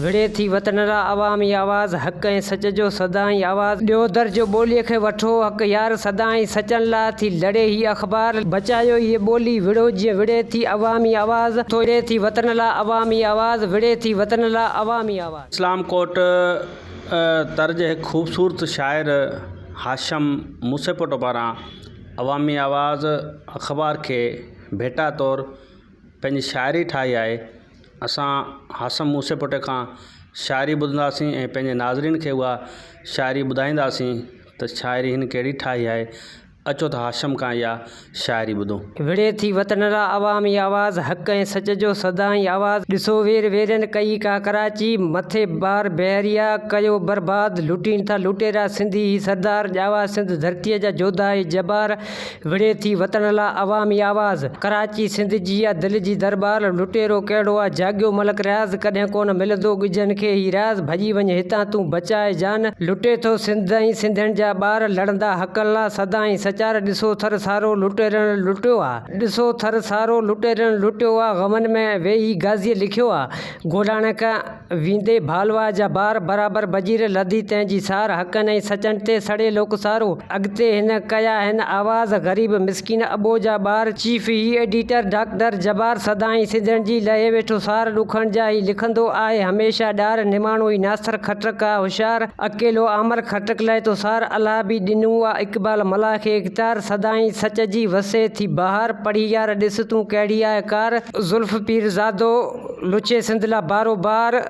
وڙهي ٿي وطن لا عوامي آواز، حق ۽ سچ جو سدائين آواز، ڏيو درجو ٻوليء کي وٺو حق يار، سدائين سچن لا ٿي لڙي هي اخبار، بچايو هيء ٻولي وڙهو جيئن وڙهي ٿي عوامي آواز، وڙهي ٿي وطن لا عوامي آواز، وڙهي ٿي وطن لا عوامي آواز. اسلام ڪوٽ تر جي هڪ خوبصورت شاعر هاشم موسيپوٽو پاران عوامي آواز اخبار کي ڀيٽا طور پنهنجي شاعري ٺاهي آهي. اسان هاشم موسيپوٽي کان شاعري ٻڌنداسين ۽ پنهنجي ناظرين کي اها شاعري ٻڌائينداسين ته شاعري هن ڪهڙي ٺاهي آهي اچو ته هاشم کان اها شاعري ٻڌون. وڙهي ٿي وطن لا عوامي آواز، حق ۽ سچ جو سدائين آواز، ڏسو وير ويرين ڪئي ڪا ڪراچي، مٿي بار بحريا ڪيو برباد، لٽين ٿا لٽيرا سنڌي هي سردار، ڄاوا سنڌ ڌرتيء جا جوڌا هي جبار، وڙهي ٿي وطن لا عوامي آواز. ڪراچي سنڌ جي آ دل جي درٻار، لٽيرو ڪهڙو آ جاڳيو ملڪ رياض، ڪڏهن ڪونه ملندو ڳجهن کي هي راز، ڀڄي وڃ هتان تون بچاء جان، لٽي ٿو سنڌ ۽ سنڌين جا ٻار، لڙندا حقن لا سدائين سچار، ڏسو ٿر سارو لٽيرن لٽيو آ، ڏسو ٿر سارو لٽيرن لٽيو آ، غمن ۾ ويهي غازيء لکيو آ، گولاڻي کان. ويندي ڀالوا جا بار برابر بجير لڌي تنهن جي سار حقن ۽ سچن تي سڙي لوڪ سارو اڳتي هن ڪيا هن آواز غريب مسڪين اٻو جا ٻار چيف هي ايڊيٽر ڊاڪٽر جبار سدائين سنڌين جي لهي ويٺو سار ڏکن جا هي لکندو آهي هميشه ڏار نماڻو هي ناصر خٽڪ آ هوشيار اڪيلو آمر خٽڪ لهي ٿو سار الله به ڏنو آ اقبال ملاح کي اختيار سدائين سچ جي وسي ٿي بهار پڙهي يار ڏس تون ڪهڙي آهي ڪار زلف پيرزادو لڇي سنڌ لا بارو بار،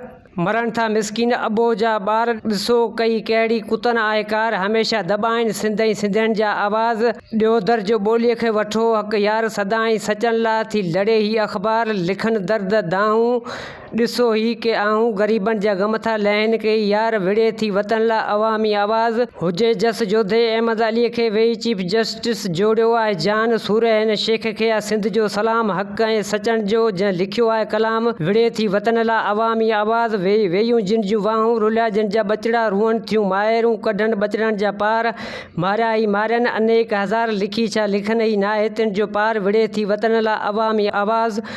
مرن ٿا مسڪين اٻوهه جا ٻار، ڏسو ڪئي ڪهڙي ڪتن آهي ڪار، هميشه دٻائين سنڌ ۽ سنڌين جا آواز، ڏيو درجو ٻوليء کي وٺو حق يار، سدائين سچن لا ٿي لڙي هي اخبار، لکن درد دانهون ڏسو هي ڪي آهون، غريبن جا غم ٿا لهن ڪي يار، وڙهي ٿي وطن لا عوامي آواز، هجي جس جوڌي احمد عليء کي ويهي چيف جسٽس جوڙيو آهي جان سورهيه هن شيخ کي آ سنڌ جو سلام حق ۽ سچڻ جو جنهن لکيو آهي ڪلام وڙهي ٿي وطن لا عوامي آواز ويهي ويون جن جون واهون رليا جن جا ٻچڙا روئن ٿيون مائرون ڪڍن ٻچڙن جا پار ماريا هي مارين انيڪ هزار لکي ڇا لکن هي ناهي تن جو پار وڙهي ٿي وطن لا عوامي آواز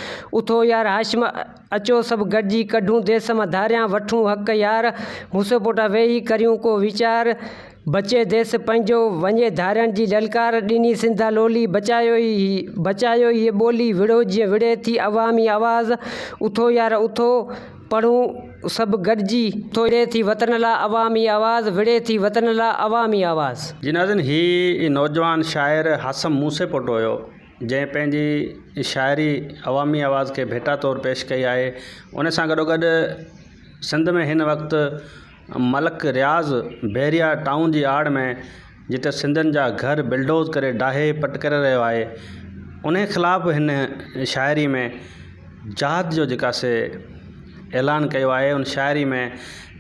اٿو يار هاشم اچو سڀ گڏجي ڪڍون ديس مان ڌاريان وٺون حق يار موسيپوٽا ويهي ڪريون ڪو ويچار بچي ديس پنهنجو وڃي ڌارين جي للڪار ڏني سنڌا لولي بچايو ئي بچايو هيء ٻولي وڙهو جيئن وڙهي ٿي عوامي آواز اٿو يار اٿو پڙهون سڀ گڏجي اٿو وڙهي ٿي وطن لا عوامي آواز وڙهي ٿي وطن لا عوامي آواز. جي ناظرين هي نوجوان شاعر هاشم موسيپوٽو هيو جنهن پنهنجي شاعري عوامي آواز کي ڀيٽا طور پيش ڪئي آهي ان سان گڏو گڏ سنڌ ۾ هن وقت ملڪ رياض بحريا ٽائون جي آڙ ۾ جتي سنڌين جا گهر بلڊوز ڪري ڊاهي پٽ ڪري رهيو آهي ان خلاف هن شاعري ۾ جهاد جو جيڪا سي اعلان ڪيو آهي ان شاعري ۾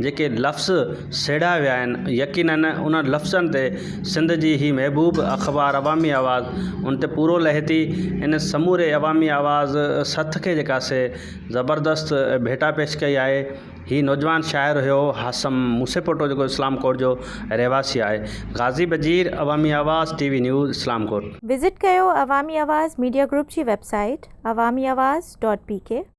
جيڪي لفظ سيڙايا ويا آهن يقينن انهن لفظن تي سنڌ جي هي محبوب اخبار عوامي آواز ان تي پورو لهي ٿي ان سموري عوامي آواز سٿ کي جيڪا سي زبردست ڀيٽا پيش ڪئي آهي هي نوجوان شاعر هيو هاشم موسيپوٽو جيڪو اسلام ڪوٽ جو رهواسي آهي Ghazi Bajeer Awami Awaz T V news Islamkot. Visit ڪيو عوامي آواز ميڊيا گروپ جي website Awami Awaz dot P K.